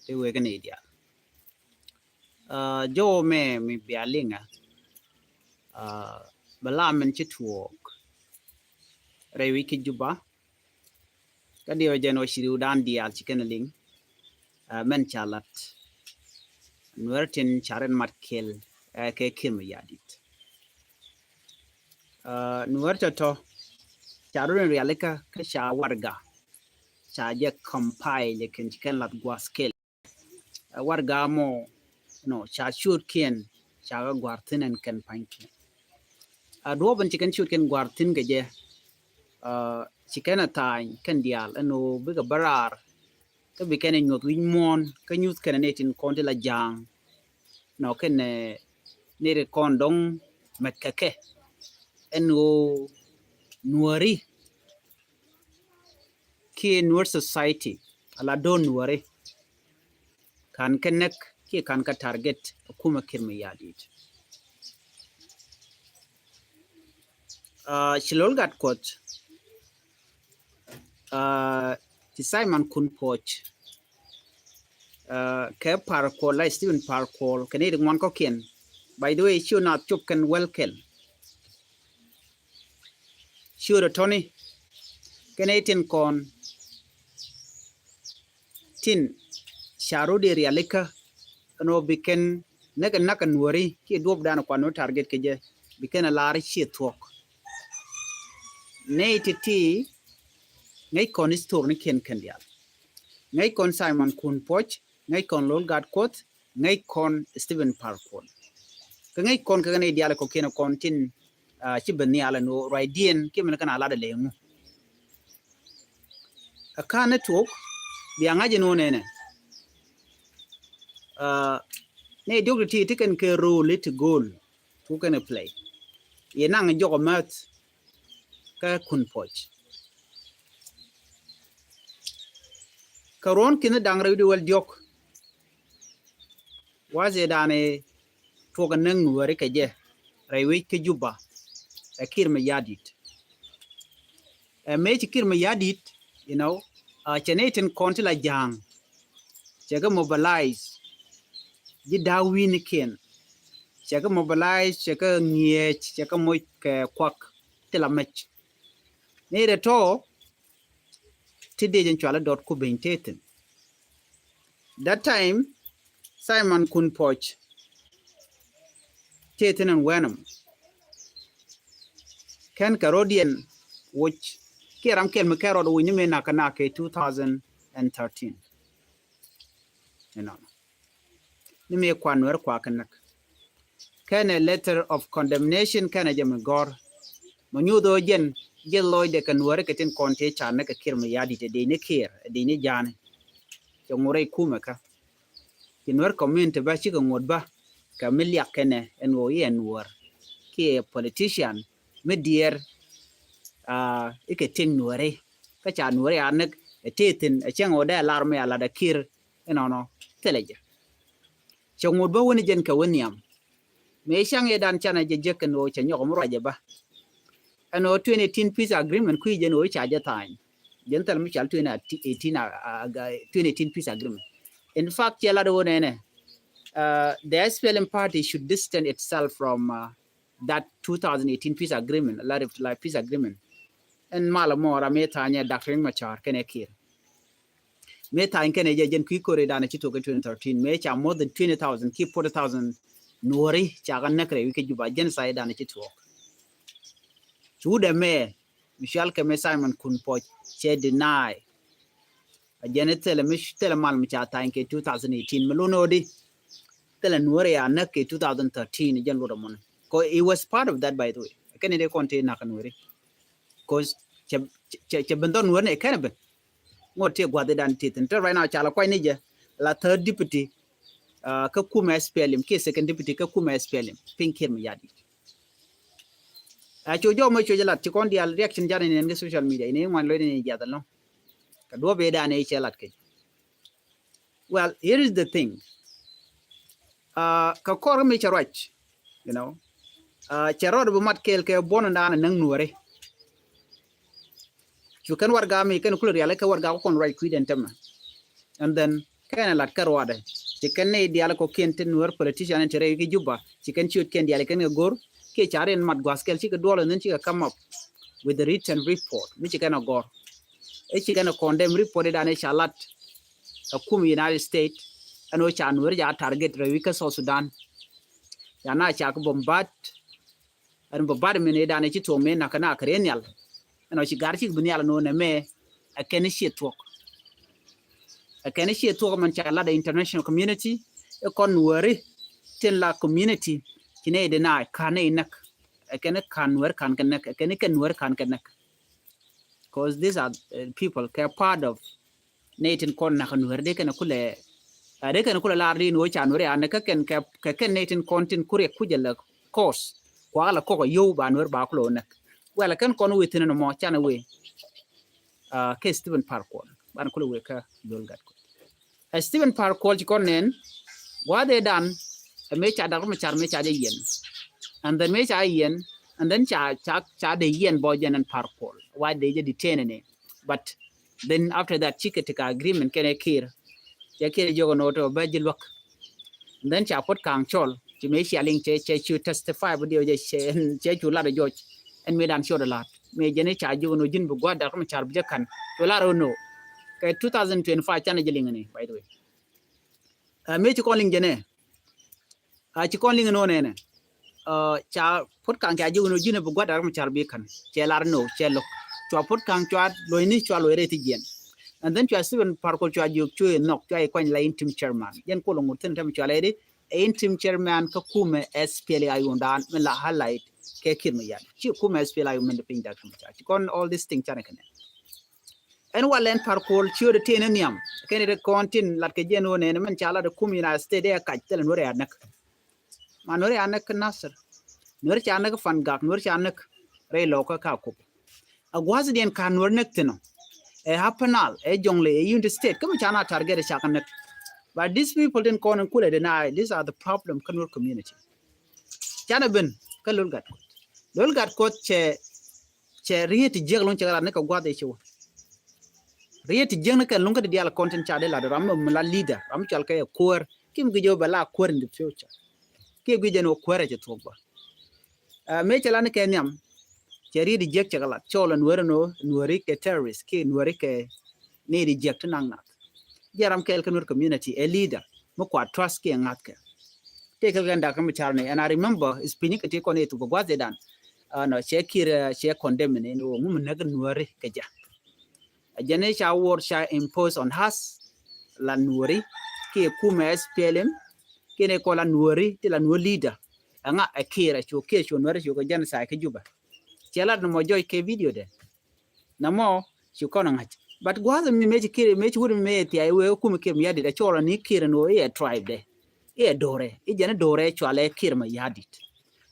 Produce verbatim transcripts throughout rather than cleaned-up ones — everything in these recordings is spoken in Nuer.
Ti wek ni dial. Jɔw mɛ mi bia liŋa bɛ la min ci tuɔɔk rɛy wi̱c ki Juba. Kä diɛ wä jɛn wä ciriw dan diaal ci kɛn liŋ. Mɛn ca lat Nuɛr tin ca rin mat kel kɛ Kiir Mayardit. Nuɛr tɔtɔ ca rin rialikä kä ca warga ca jɛ compile kɛn ci kɛn lat guas kel. Warga mɔ nɔ ca ciötkiɛn ca kɛ gua̱r thi̱n ɛn kɛn pa̱nykiɛn. A duɔ̱ɔ̱p in ci kɛn ciötkiɛn gua̱r thi̱n kɛ jɛ ci kɛn a tha̱a̱ny kɛn diaal ɛn ɣöö bikɛ bä raar kä bi kɛn ɛ nyuɔ̱th wi̱c muɔ̱ɔ̱n kä nyuth kɛn ɛ nɛy tin kɔn ti la ja̱a̱ŋ. Nɔ kɛn ɛ nɛy ti kɔn dɔ̱ŋ mɛt kɛ kɛ ɛn ɣöö Nuäri kiɛ Nuer society ala do̱n Nuäri kan kɛ näk kiɛ kan kɛ target ɛ kumɛ Kiir Mayardit. Ci Lol Gatkuoth ci Simon Kun Puɔc kɛ Par Kuol la Stephen Par Kuol kɛ ni ri ŋuan kɔkiɛn. By the way, ciö na cop kɛn wel kɛl. Ciötdä tɔni kɛn itin kɔn tin ca rot i̱ rialikä ɛn ɣöö bi kɛn näk ɛ nakä Nuäri kiɛ duɔ̱ɔ̱p dan kuan wä target kɛ jɛ bi kɛn ɛ lar ciɛ thuɔ̱k. Nɛy ti̱ti̱ ŋäc kɔn istor ni kiɛn kɛn diaal. Ŋäc kɔn Simon Kun Puɔc, ŋäc kɔn Lol Gatkuoth, ŋäc kɔn Stephen Par Kuol. Kä ŋäc kɔn kɛ kɛn i̱ diaal kɔkiɛn kɔn tin ci ben nhial ɛn ɣöö ruacdiɛn kiɛ min kɛn a lat ɛ lɛ ŋu. Ɛ ka̱n ni tuɔk bia ŋa̱c ɛn ɣöö nɛnɛ ni diɔ̱k ti ti ti kɛn kɛ role ti goal. Thuk kɛn ɛ play. Yɛ naŋ jɔk ɛ mäth kä Kun Puɔc. Kä ruɔ̱n ki̱n da̱ŋ rɛw di wäl diɔ̱k. Wa̱thɛ da̱a̱n ɛ tuɔk ɛ näk Nuäri kɛ jɛ rɛy wec kä Juba ɛ Kiir Mayardit. Ɛ mëë ci Kiir Mayardit, you know, cɛ nɛy tin kɔn ti la ja̱a̱ŋ cɛ kɛ mobilize ji̱ da̱a̱k wi̱i̱nikiɛn. Cɛ kɛ mobilize, cɛ kɛ ŋi̱eec, cɛ kɛ moc kɛ kuak ti la mɛc. Ni rɛ tɔ ti dee jɛn cual dɔt ku ben tethin. That time Simon Kun Puɔc tethin ɛn wɛnɛm. Kɛn kɛ rɔdiɛn wuc kiɛ ram kɛl mi kɛ rɔd wuc ni mi nakä nakä kɛ two thousand and thirteen. Inɔnɔ ni mi kuan Nuɛr kua kɛ näk. Kɛnɛ letter of condemnation kɛnɛ jɛ mi gɔr. Mɛ nyuth ɣöö jɛn ji̱ lɔcdɛ kɛ Nuäri kɛ tin kɔn tëë ca näk kɛ Kiir Mayardit ɛ dee ni Kiir ɛ dee ni ja̱a̱ni. Cɛ ŋot rɛy kumɛ kä ci Nuɛr community bä cikɛ ŋot bä kɛ mi liak kɛnɛ ɛn ɣöö i̱ ɛ Nuäär kiɛ politician mi diɛɛr ikɛ tiŋ Nuääri. Kä ca Nuääri a näk ɛ tëë thi̱n ɛ cäŋ ɣöö dee lar mi a lat ɛ Kiir inɔnɔ thilɛ jɛ. Cɛ ŋot bä wä ni jɛn kɛ wä nhiam. Mëë caŋ yɛ dan canɛ jɛ jek kɛn ɣöö cɛ nyɔk mi ruacɛ bä. Ɛn ɣöö twenty eighteen peace agreement kui̱ jɛn ɣöö ca jɛ tha̱a̱ny. Jɛn thil mi cal twenty eighteen, twenty eighteen peace agreement. In fact, cɛ lat ɣöö nɛnɛ, the S P L M party should distance itself from that two thousand eighteen peace agreement, la revitalized peace agreement. Ɛn mal mɔ ram yɛ tha̱a̱ny ɛ Doctor Riek Machar kɛnɛ Kiir. Mëë tha̱a̱ny kɛnɛ jɛ jɛn kui̱ kori danɛ ci tuɔk kɛ twenty thirteen. Mëë ca more than twenty thousand kiɛ forty thousand Nuääri ca kɛ näk rɛy wi̱c kɛ Juba, genocide danɛ ci tuɔk. Cu dɛ mɛ mi cual kɛ mɛ Simon Kun Puɔc cɛ deny. A jɛn thilɛ mi thilɛ mal mi ca tha̱a̱ny kɛ two thousand eighteen mi lun odi. Thilɛ Nuääri a näk kɛ two thousand thirteen jɛn luɔt amɔni. Cause he was part of that, by the way. Kɛn ni dee kɔn ti nak Nuääri. Cause cɛ cɛ cɛ ben dhɔn Nuääri ni kɛn ben. Ŋot ti gua̱th idan ti thin te right now ca la kuany ni jɛ la third deputy kä kumɛ S P L M kiɛ second deputy kä kumɛ S P L M piny Kiir Mayardit. A cu jɔw mɛ cu jɛ lat ci kɔn dial reaction jan in in kɛ social media in in ŋuan loy in in jiath alɔ. Ka duɔp idan in cɛ lat kɛ. Well, here is the thing. Kä kɔr mi cɛ ruac, you know, cɛ rɔɔd bi mat kɛɛl kɛ buɔn in dan in näŋ Nuääri. Cu kɛn warɛga mi kɛn kulɛ rial kɛ warɛga kɔn ruac kui̱dɛn tämɛ. And then Kɛn ɛ lat kä ruadɛ. Ci kɛn nɛy diaal kɔkiɛn tin Nuer politician in ti rɛy wi̱c kä Juba, ci kɛn ciötkiɛn diaal kɛn kɛ go̱r kiɛ ca rin mat gua̱a̱th kɛl cikɛ duɔl, and then cikɛ come up with the written report mi ci kɛn ɛ gɔ̱r. I̱ ci kɛn ɛ condemn report i̱ dan i̱ ca lat ɛ kum United States ɛn ɣöö ca Nuer ca target rɛy wi̱c kä South Sudan. Ca na ca kɛ bombard, ɛn bombardment i̱ dan i̱ ci thuɔ̱k mëë nakä na kɛ rɛy nhial. Ɛn ɣöö ci gar cik bi nhial ɛn ɣöö nɛmɛ ɛ kɛn i̱ ciɛ thuɔ̱k. Ɛ kɛn i̱ ciɛ thuɔ̱k mɛn ca lat ɛ international community i̱ kɔn Nuääri tin la community ci nɛy deny, ka̱n nɛy näk. Ɛ kɛn i̱ ka̱n Nuääri ka̱n kɛ näk, ɛ kɛn i̱ kɛn Nuääri ka̱n kɛ näk. Cause these are, uh, people kɛ part of nɛy tin kɔn nakä Nuääri dee kɛn kulɛ, uh, dee kɛn kulɛ lar di ni wä ca Nuääri anɛ kä kɛn kɛ, kɛ kɛn nɛy tin kɔn tin kuriɛ kucɛ lɛ cause. Kuakä lɛ kɔk a yow ba Nuääri ba kulɛ wä näk. Well, kɛn kɔn wee thin ni mɔ canɛ wee. Uh, kɛ Stephen Par Kuol ban kulɛ wee kä Lol Gatkuoth. Ɛ Stephen Par Kuol ci kɔn nɛn gua̱a̱th ëë dan ɛ mëë ca Dak Macar mëë ca jɛ yiɛn. And then mëë ca yiɛn, and then ca, ca, ca dee yiɛn bɔ jɛn ɛn Par Kuol. Why dee jɛ detain ni? But then after that cikɛ ti ka agreement kɛn ɛ Kiir. Cɛ Kiir jiök ɛn ɣöö tɔ bɛ ji̱ luäk. And then ca Puot Kaŋ cɔl ci mëë cia liŋ cɛ, cɛ cu testify bi diɛw jɛ cɛ, cɛ cu lat ɛ jɔc. Ɛn mëë dan ciöt ɛ la̱t mëë jɛn i̱ ca jiök ɛn ɣöö ji̱n bi gua̱a̱th Dak Macar bi jɛ ka̱n cu lar ɛ ɣöö no. Kɛ two thousand twenty-five canɛ ji̱ liŋ ni, by the way. Ɛ mëë ci kɔn liŋ jɛnɛ. A ci kɔn liŋ ni wä nɛnɛ. Ɛ ca Puot Kaŋ ca jiök ni wä ji̱n bi gua̱a̱th Dak Macar bi ka̱n. Cɛ lar ni wä cɛ lo̱k. Cua Puot Kaŋ cua luɔ̱c ni cua luɔ̱c rɛy ti jiɛn. And then cua Stephen Par Kuol cua jiök cu i̱ nhɔk cua i̱ kuany la interim chairman. Jɛn Kuol ŋut thi̱n tɛm cua lɛ di. Ɛ interim chairman kä kumɛ S P L A I U dan mi la highlight kɛ Kiir Mayardit. Ci kumɛ S P L A I U mɛn di piny Dak Macar. Ci kɔn all this thing canɛ kɛnɛ. Ɛn walɛ ɛn Par Kuol ciötdɛ tëë ni nhiam kɛn i̱ ti kɔn tin lat kɛ jiɛn ɣöö nɛn mɛn ca lat ɛ kum United States ɛ kac thilɛ Nuääri a näk. Ma Nuääri a näk kä Nasir. Nuääri ca näk kä Fangak, Nuääri ca näk rɛy Lɔkä kä Akobo. A gua̱a̱thdiɛn ka Nuääri näk thi̱n ɔ. Ɛ Upper Nile, ɛ Jonglei, ɛ Unity State kä mi ca na target ɛ ca kɛ näk. But these people tin kɔn in kulɛ deny, these are the problem kä Nuer community. Canɛ ben kä Lol Gatkuoth. Lol Gatkuoth cɛ, cɛ riet ti jiäk luŋ cɛ kɛ lat ni kɛ gua̱th i̱ ci wä. Riet ti jiäk ni kɛ luŋ kä ti diaal kɔn tin ca dee lat ram mi la leader, ram mi cɔal kɛ kuäär. Kiɛ mi guic jɛ wä bɛ la kuäär in the future. Kiɛ guic jɛ ni wä kuäär ɛ cɛ thuɔ̱k bä. Ɛ mëë cɛ lat ni kɛ nhiam cɛ riet ti jiäk cɛ kɛ lat cɔl ɛ Nuääri ni wä Nuääri kɛ terrorist kiɛ Nuääri kɛ nɛy ti jiäk ti naŋ nath. Jɛ ram kɛɛl kä Nuer community ɛ leader mi kua trust kiɛ ŋa̱thkɛ. Tëë kɛl kɛn Dak Macar ni, and I remember speech ni kɛ ti kɔn i̱ thuk kɛ gua̱th i̱ dan. Ɛnɔ cɛ Kiir, ɛ, cɛ condemn ni ni wä ŋum näk Nuääri kɛ jɛ. A jɛn i̱ ca war ca impose on us la Nuääri kiɛ kumɛ S P L M kiɛ ni kɔ la Nuääri ti la Nuäär leader. Ɛŋa ɛ Kiir ɛ cu Kiir cu Nuääri cu kɛ genocide kä Juba. Cɛ lat ni mɔ jɔc kɛ video dɛ. Namɔ ci kɔn ŋa̱c. But gua̱a̱th mi mëë ci Kiir, mëë ci wut mi mëë thia̱a̱c wee kum Kiir Mayardit a cɔɔl ni Kiir ni wee i̱ ɛ tribe dɛ. I̱ ɛ do̱rɛ. I̱ jɛn i̱ do̱rɛ cualɛ Kiir Mayardit.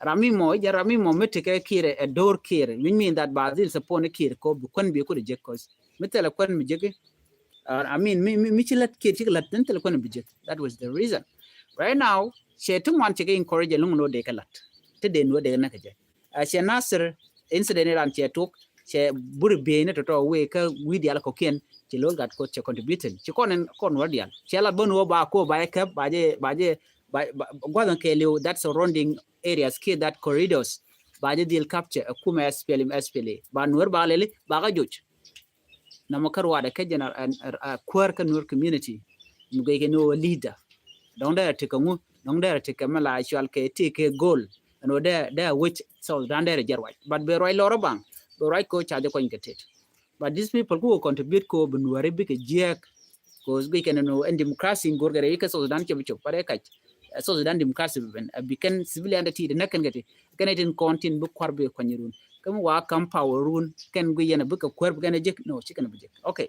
Ram mi mɔ, i̱ jɛn ram mi mɔ mi tekɛ Kiir ɛ do̱r Kiir. Which mean that ba dhil support ni Kiir kɔ bi kuän bi kut ɛ jek kɔs. Mi thilɛ kuän mi jek i̱. Uh, I mean, mi, mi, mi ci lät Kiir ci lät ni thilɛ kuän bi jek. That was the reason. Right now, cɛ ti ŋuan cɛ kɛ encourage ɛ luŋ ni wee dee kɛ lät. Ti dee ni wee dee kɛ näk kɛ jɛ. Ɛ cɛ Nasir incident iran cɛ tuk cɛ buri biey ni tɔtɔ wee kä wi̱i̱ dial kɔkiɛn ci Lol Gatkuoth cɛ contributing ci kɔn in kɔn wä dial cɛ lat bä ni wä ba ko ba jɛ käp ba jɛ ba jɛ ba guath in kɛɛliw that surrounding areas kiɛ that corridors ba jɛ dhil capture ɛ kumɛ S P L M S P L A ba Nuäär ba lɛli ba kä joc. Namɔ kä ruaadɛ kä jɛn a kuäär kä Nuer community. Mi guic kɛ ni wä leader. Dɔŋ dee a ti kɛ ŋu dɔŋ dee a ti kɛ mi la cual kɛ ti kɛ goal. Ɛn wä dee dee a wec South Sudan dee a jɛ ruac but bɛ ruac lɔrä baŋ bɛ ruac kɛ wä ca jɛ kuany kɛ tet. But these people ku wä contribute kɛ wä bi Nuäri bikɛ jiɛk. Kɛ wä guic kɛ ni wä ɛn democracy in go̱r kɛ rɛy kɛ South Sudan cɛ bi cop but ɛ kac. South Sudan democracy bi ben a bi kɛn civilian ti ti näk kɛn kɛ ti kɛn tin kɔn tin bi kuar bi kuany run. Kä mi wa kam power run kɛn gui yɛn a bikɛ kuɛr bi kɛn a jek no ci kɛn a bi jek. Okay.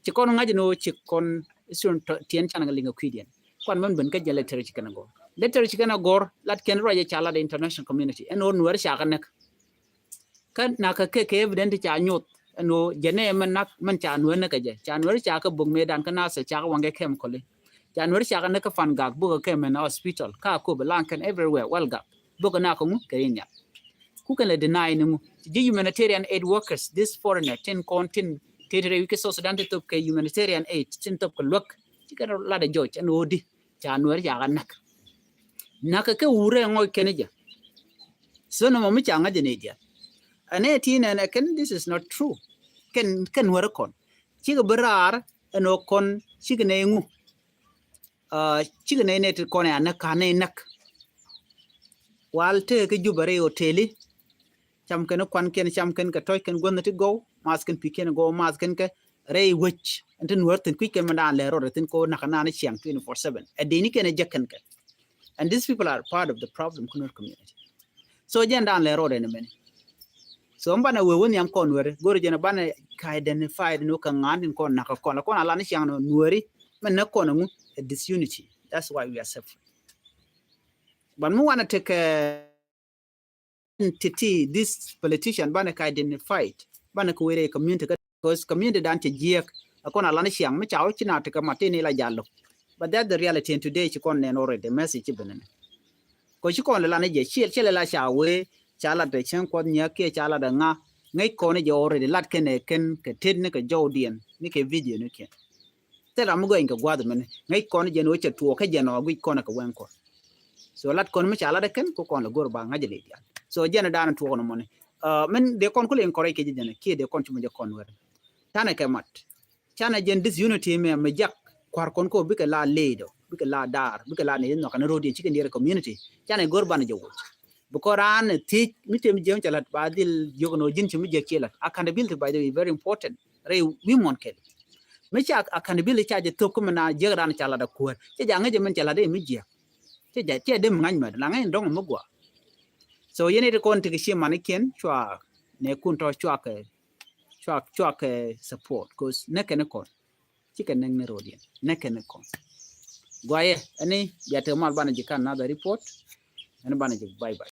Ci kɔn ŋa̱c ni wä ci kɔn isun tiɛn can kɛ liŋ a kui̱diɛn. Kuan mɛn ben kä jɛ letter ci kɛn a gɔr letter ci kɛn a gɔr lat kɛn ruac ca lat international community ɛn wä Nuäri ca kɛ näk. Kä nakä kɛ kɛ evident ca nyoth ɛn wä jɛ nɛ mɛn nak mɛn ca Nuäri näk kɛ jɛ ca Nuäri ca kɛ bok mëë dan kä Nasir ca kɛ waŋ kɛ chemical. Ca Nuäri ca kɛ näk kä Fangak bok kɛ mɛn hospital ka kop laŋ kɛn everywhere well gak. Bok kɛ nak kɛ ŋu kɛ rin yal. Ku kɛn lɛ deny ni ŋu. Ci ji̱ humanitarian aid workers, this foreigner tin kɔn tin tëë ti rɛy wi̱c kä South Sudan ti thop kɛ humanitarian aid tin thop kɛ luäk. Cikɛ lat ɛ jɔc ɛn ɣöö di ca Nuɛr ca kɛ näk. Näk kɛ wurɛ ŋɔc kɛn jɛ. So nɔmɔ mi ca ŋa̱c jɛ ni diɛn. Ɛn ɛ ti nɛn ɛ kɛn, this is not true. Kɛn, kɛn Nuɛr kɔn cikɛ bi raar ɛn ɣöö kɔn cikɛ nɛy ŋu. Cikɛ nɛy nɛy ti kɔn ɛ a näk ka nɛy näk. Wal tëë kä Jubɛ rɛy hoteli. Cam kɛn kuan kɛn, cam kɛn kɛ tɔc kɛn guänh ti gɔw, math kɛn pi kɛn gɔw, math kɛn kɛ rɛy wec. Ɛn ti Nuɛr thin kui̱c kɛn mɛ daan lɛ rɔɔdɛ thin ko nak naan ciaŋ twenty four seven. Ɛ dini kɛn ɛ jek kɛn kɛ. And these people are part of the problem kä Nuɛr community. So jɛn daan lɛ rɔɔdɛ ni mɛni. So mbanɛ wee wä nhiam kɔn Nuɛri go̱rɛ jɛn banɛ ka identified ni wä kɛ ŋa̱a̱n tin kɔn nak kɔn la kɔn a lan ciaŋ nɔ Nuɛri mɛ näk kɔn ŋu. A disunity. That's why we are suffering. But mi wanna take a titi this politician banɛ ka identified, banɛ ka weri community ka, because community dan cɛ jiɛk. A kɔn a lan ciaŋ mi ca wä ci na tekɛ mat ti ni la jal lok. But that's the reality, and today ci kɔn nɛn already message ci benɛ. Ko ci kɔn la ni jɛ ciɛ ciɛ la ca wee ca la de cɛŋ kuɔth nyɛ kiɛ ca la de ŋa. Ŋäc kɔn jɛ already lat kɛn ɛ kɛn kɛ tet ni kɛ jɔw diɛn ni kɛ video ni kɛn. Thil ram mi gɔny kɛ gua̱th mɛn ŋäc kɔn jɛn wä cɛ tuɔɔk kä jɛn ɔ guic kɔn kɛ wɛŋ kɔn. So lat kɔn mi ca lat kɛn ko kɔn la go̱r ba ŋa̱c lɛ dial. So jɛn dan tuɔɔk nɔ mɔni. Mɛn de kɔn kule encourage kɛ jɛ jɛn kiɛ de kɔn ci mi jɛ kɔn wɛr. Tanɛ kɛ mat. Canɛ jɛn disunity mɛ mi jak kuar kɔn ko bikɛ la lead ɔ bikɛ la daar bikɛ la ni nhɔk ni road in cikɛ near community. Canɛ go̱r banɛ jɛ woc. Because raan thiec mi tem jiɛm cɛ lat ba dhil jiök nɔ ji̱n ci mi jiɛk ciɛ lat accountability by the way very important. Rɛy wi̱i̱ muɔ̱n kɛl mi ca accountability ca jɛ thok kä mi na jiäk raan ca lat a kuäär cɛ ja̱ ŋäc jɛ min cɛ lat i̱ mi jiäk. Cɛ ja̱ cɛ dee mi ŋa̱c mɛt la ŋäc in dɔ̱ŋ mi gua̱a̱. So yɛn it kɔn tekɛ ci manikiɛn cua nɛ kun tɔ cua kɛ cua cua kɛ support cause nɛ kɛn kɔn. Cikɛ näk ni ro̱diɛn näk kɛn kɔn. Guayɛ ɛni bia tek mal banɛ ji̱ kan another report. Ɛni banɛ ji̱ bye bye.